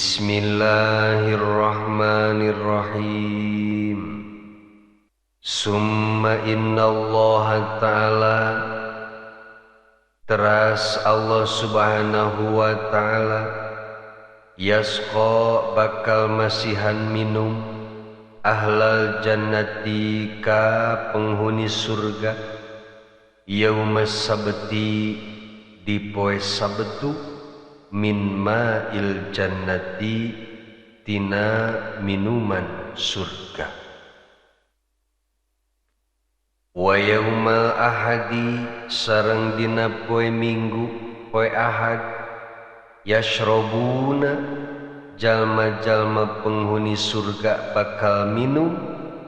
Bismillahirrahmanirrahim. Summa innallaha ta'ala, teras Allah subhanahu wa ta'ala, yasqa bakal masihan minum ahlal jannati ka penghuni surga yaumas sabti di poe Sabtu min ma'il jannati tina minuman surga. Wa yaumal ahadi sareng dina poe Minggu poe Ahad yashrobuna jalma-jalma penghuni surga bakal minum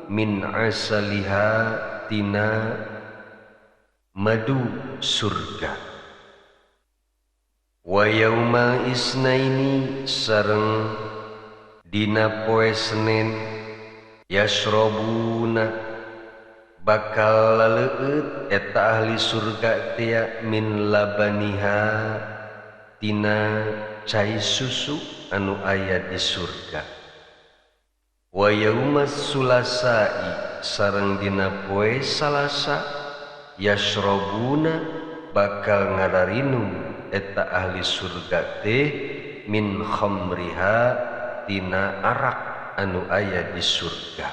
min asaliha tina madu surga. Wa yaumal isnaini sareng dina poe Senin yashrobuna bakal laleueut eta ahli surga tea min labaniha tina cai susu anu aya di surga. Wa yaumas sulasai sareng dina poe Salasa yashrobuna bakal ngararinum eta ahli surga teh min khamriha tina arak anu aya di surga.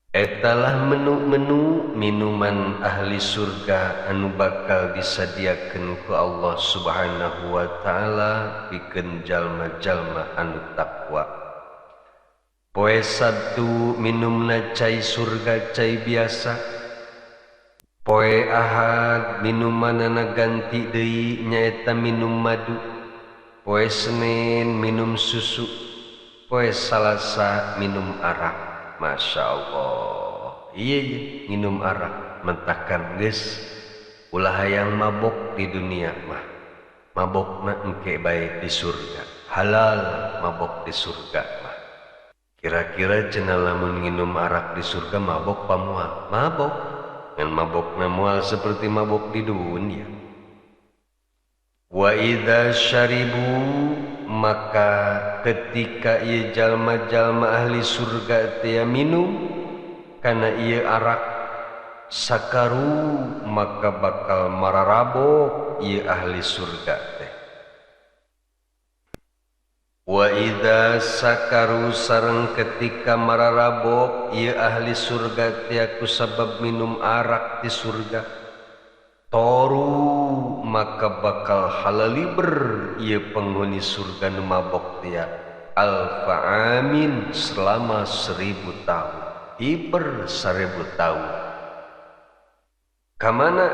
Etalah menu-menu minuman ahli surga anu bakal disadiakeun ku Allah Subhanahu wa ta'ala pikeun jalma-jalma anu takwa. Poe Sabtu minumna cai surga cai biasa. Poe Ahad minumanana ganti deui nyaeta minum madu. Poe Senin minum susu. Poe Salasa minum arak. Masya Allah, iya, iya minum arak mentakan geus ulah hayang mabok di dunia mah, mabokna engke bae di surga, halal mabok di surga mah. Kira-kira cenah lamun nginum arak di surga mabok pamual? Mabok, ngan mabokna moal seperti mabok di dunia. Wa idza syaribu, maka ketika ieu jalma-jalma ahli surga teh minum kana ieu arak sakaru, maka bakal mararabok ieu ahli surga teh. Wa idza sakaru sareng ketika mararabok ieu ahli surga teh kusabab minum arak di surga, toru maka bakal halaliber ieu penghuni surga nu mabok tia alfa amin selama 1000 tahun, hiber 1000 tahun. Kamana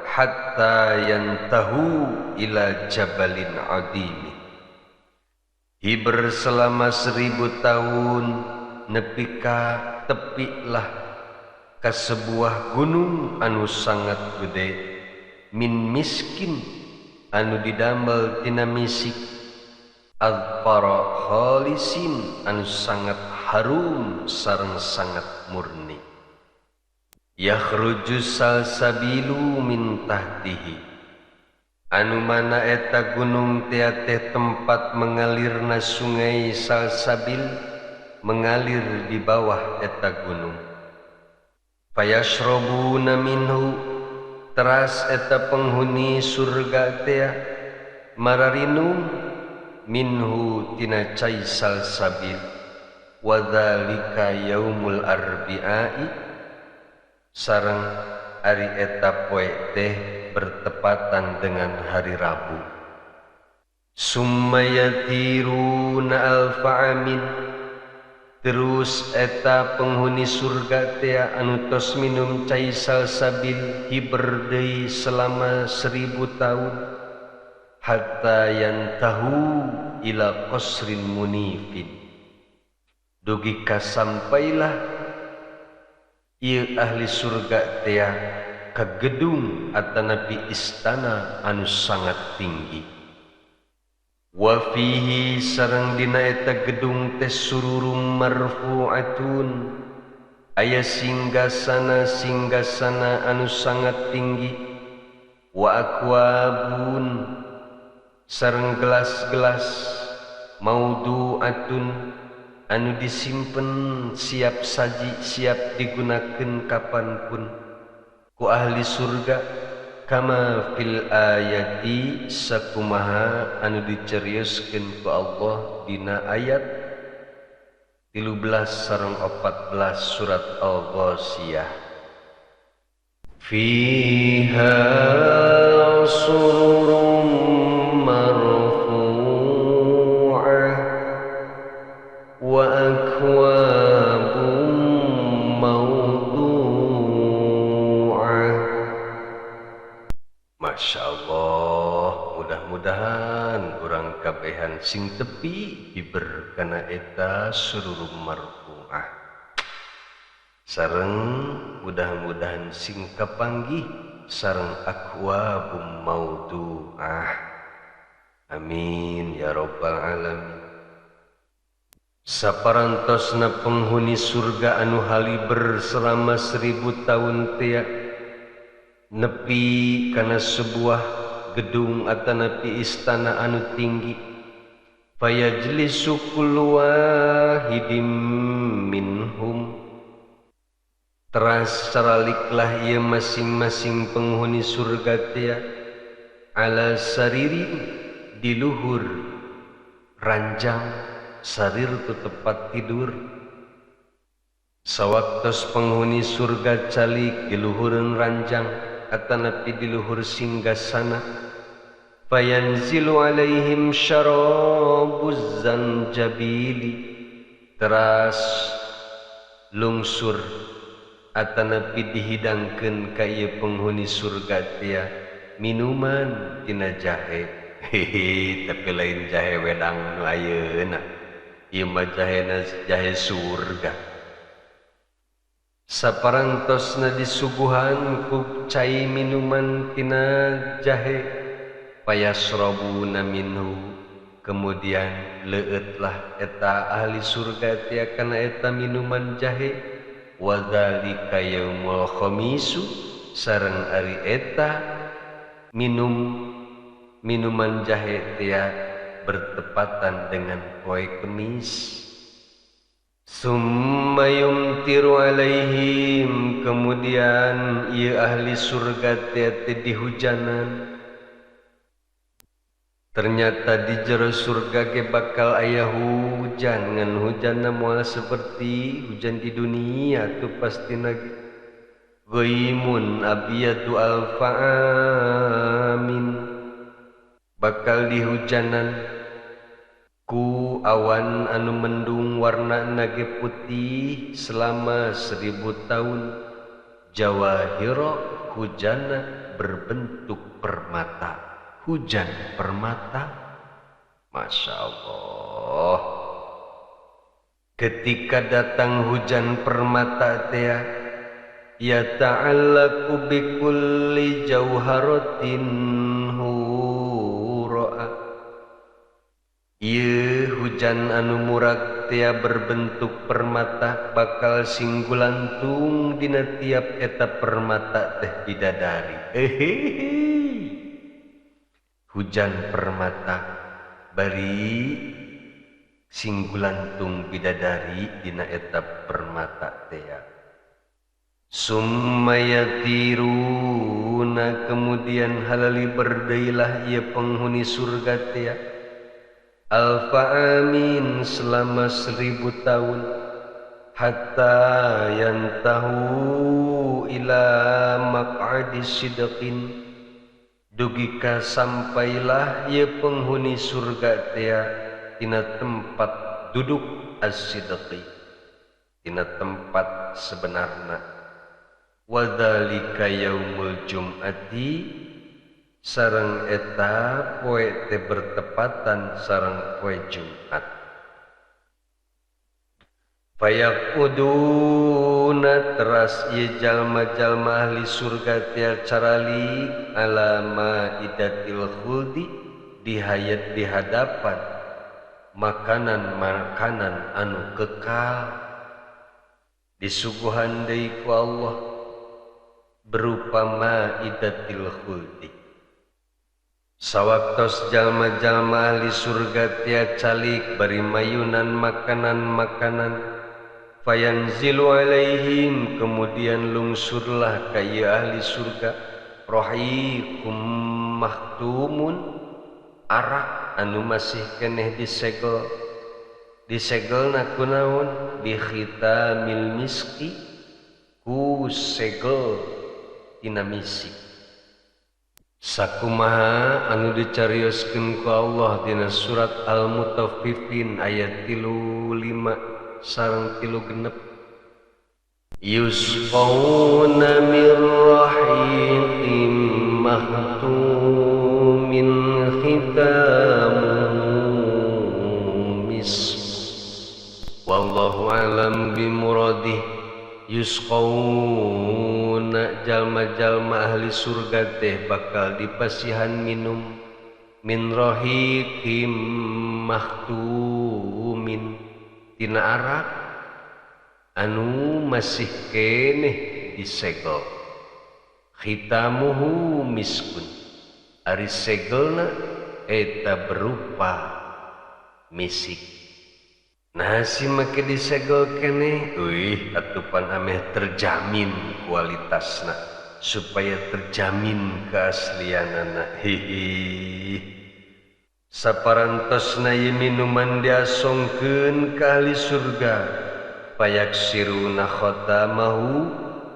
hatta yantahu ila jabalin adimi, hiber selama 1000 tahun nepi ka tepilah ka sebuah gunung anu sangat gede min miskin anu didamel tina misik azfara khalisin anu sangat harum sareng sangat murni. Yakhruju salsabilu min tahtihi, anu mana eta gunung teh tempat mengalirna sungai salsabil mengalir di bawah eta gunung. Fayashrabuna minhu, teras eta penghuni surga teh mararinum minhu tina cai salsabil. Wa dzalika yaumul arbi'ai, sareng ari eta poe teh bertepatan dengan hari Rabu. Summa yatiruna alfa amin, terus eta penghuni surga teh anu tos minum cai salsabil hiber deui selama 1000 tahun hatta yantahu ila qasrin munifin, dugi ka sampailah ieu ahli surga teh ka gedung atanapi istana anu sangat tinggi. Wa fihi sareng dina eta gedung teh sururum marfu'atun, aya singgasana-singgasana anu sangat tinggi. Wa akwabun Sareng gelas-gelas maudu'atun anu disimpen siap saji, siap digunakan kapanpun ku ahli surga, kama fil ayati sakumaha anu dicerioskeun ku Allah dina ayat 13 sareng 14 surat Al-Ghasyiyah. Fiha sururum marfu'ah wa akwabum mawdu'ah. Masya Allah, mudah-mudahan urang kabehan sing tepi hiber kana eta sururum marfu'ah. Sareng mudah-mudahan sing kapanggih sareng akwabum maudu'ah. Amin ya rabbal alamin. Saparantosna penghuni surga anu haliber selama 1000 tahun tea nepi kana sebuah gedung atanapi istana anu tinggi, fayajlisu kullu wahidim minhum, teras caraliklah ia masing-masing penghuni surga tea ala sariri di luhur ranjang. Sarir tu tempat tidur. Sawaktos penghuni surga calik di luhureun ranjang atanapi di luhur singgasana, fayanzilu alaihim syarabuz zanjabili, teras lungsur atanapi dihidangkeun ka ieu penghuni surga tea minuman tina jahe. Hehe, tapi lain jahe wedang nu ayeuna, ieu mah jahena jahe surga. Saparantosna disuguhan ku cai minuman tina jahe, payasrabuna minhu, kemudian leueutlah eta ahli surga tea kana eta minuman jahe. Wa dzalika yaumul khamisu, sareng ari eta minuman jahe tea bertepatan dengan poe Kemis. Summa yumtiru alaihim, kemudian ieu ahli surga tea teh dihujanan. Ternyata di jero surga ge bakal aya hujan, ngan hujanna moal seperti hujan di dunia tuh pastina ge. Ghaimun abyadu alfaamin, bakal dihujanan ku awan anu mendung warna ge putih selama 1000 tahun. Jawahira, hujana berbentuk permata, hujan permata. Masya Allah. Ketika datang hujan permata tea, ya ta'allaqu bikulli jauharatin hura'a. Ieu hujan anu murag tea berbentuk permata bakal singgulantung dina tiap eta permata teh bidadari. Hehehe. Hujan permata bari singgulantung bidadari dina eta permata tea. Summa yatiruna, kemudian halali berdeilah ieu penghuni surga tea alfa amin selama 1000 tahun, hatta yantahu ila maq'adi sidqin, dugi ka sampailah ieu penghuni surga tea tina tempat duduk as-sidqi, tina tempat sebenarna. Wa dzalika yaumul jum'ati, sareng eta poe teh bertepatan sareng poe Jumat. Fayaquduna, teras ieu jalma-jalma ahli surga tea carali ala maidatil khuldi, dihayat di hadapan makanan-makanan anu kekal disuguhan deui ku Allah berupa maidatil khuldi. Sawaktos jalma-jalma ahli surga tia calik bari mayunan makanan-makanan, fayanzilu alaihim, kemudian lungsurlah ka ieu ahli surga rahiqum mahtumun, arak anu masih keneh disegel. Disegelna kunaon? Bi khitamil miski, ku segel tina misik. Sakumaha anu dicarioskeun ku Allah dina surat Al-Mutaffifin ayat 35 sareng 36. Yusqawna min rahiqin mahtumin khitamuhu misk. Wallahu alam bimuradih. Yusqawna, jalma-jalma ahli surga teh bakal dipasihan minum min rahiqim mahtumin, tina arak anu masih keneh disegel. Khitamuhu miskun, ari segelna eta berupa misik. Nah si make disegel keneh, uih atupan ameh terjamin kualitasna, supaya terjamin keaslianana. Hihi. Saparantosna ieu minuman diasongkeun ka ahli surga, payaksiruna khatamahu,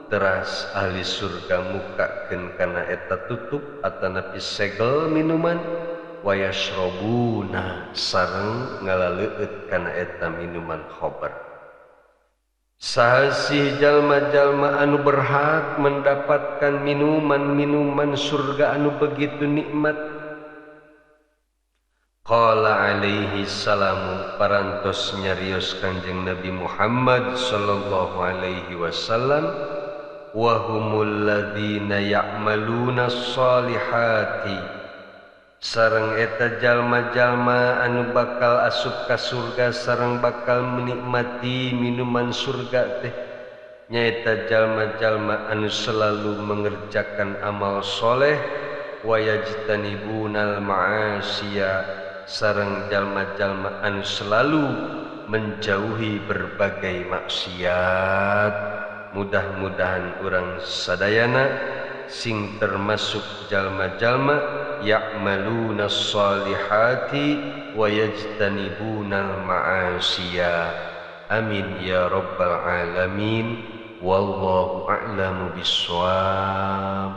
teras ahli surga mukakeun kana eta tutup atanapi segel minuman, wayashrobuna, sareng ngalaleueut kana eta minuman khobar. Saha sih jalma-jalma anu berhak mendapatkan minuman-minuman surga anu begitu nikmat? Qala alaihi salamu, parantos nyarios Kanjeng Nabi Muhammad sallallahu alaihi wasallam, wa humul ladzina ya'maluna sholihati, sareng eta jalma-jalma anu bakal asup ka surga sareng bakal menikmati minuman surga teh nyaeta jalma-jalma anu selalu mengerjakan amal soleh, wa yajtanibunal ma'asiya, sareng jalma-jalma anu selalu menjauhi berbagai maksiat. Mudah-mudahan urang sadayana sing termasuk jalma-jalma ya'maluna sholihati wa yajtanibunal ma'asiya. Amin ya rabbal alamin. Wallahu a'lamu bissawab.